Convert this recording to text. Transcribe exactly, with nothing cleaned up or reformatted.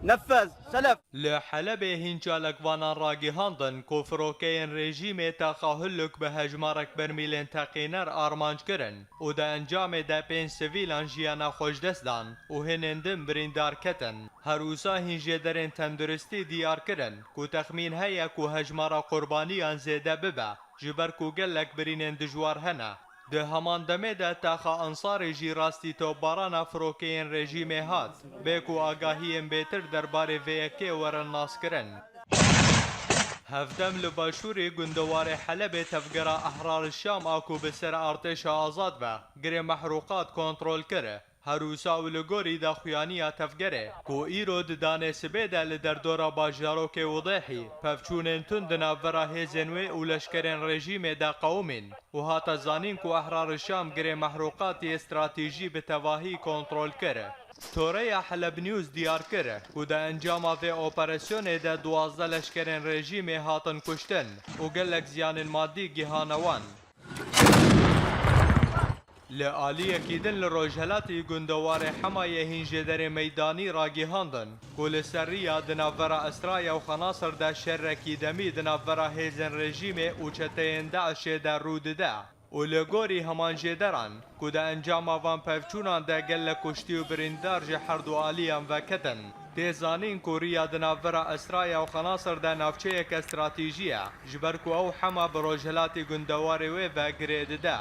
نفذ سلف. Li Helebê hîn çalakvanan ragihandin ku firokeyên rejîmê taxa Hulluk bi hejmarek bermîlên teqîner armanc kirin û di encamê de pênc sivîlan jiyana xwe ji dest dan û hinên din birîndar ketin. Her wisa hîn jêderên tenduristî diyar kirin ku texmîn heye ku hejmara qurbaniyan zêde bibe, ji ber ku gelek birînên dijwar hene. Di heman demê de taxa Ensarê jî rastî topbarana firokeyên rejîmê hat, bê ku agahiyên bêtir derbarê vê yekê werin naskirin. Hevdem li başûrê gundewarê Helebê tevgera Ehrar Şam a ku bi ser artêşa azad ve girê mehrûqat kontrol kir. Her wisa û li gorî daxuyaniya tevgerê, ku îro di danê sibê de li derdora bajarokê Widêhî pevçûnên tund di navbera hêzên wê û leşkerên rejîmê de qewimîn û hate zanîn ku Ehrar Şam girê mehrûqat yê stratejî bi tevahî kontrol kir. Toreya Heleb News diyar kir ku di encama vê operasyonê de duwazdeh leşkerên rejîmê hatin kuştin û gelek ziyanên madî gihane wan. Li aliyekî din li rojhelatî gundewarê Hemayê hîn jêderê meydanî ragihandin ku li ser riya di navbera Esraya û Xenasir de şerekî demî di navbera hêzên rejîmê û çeteyên DAIŞê de rû dide û li gorî heman jêderan ku di encama van pevçûnan de gelek kuştî û birîndar ji herdu aliyan veketin, tê zanîn ku riya di navbera Esraya û Xenasir de navçeyeke stratejî ye, ji ber ku ew hema bi rojhelatî gundewarê wê ve girê dide.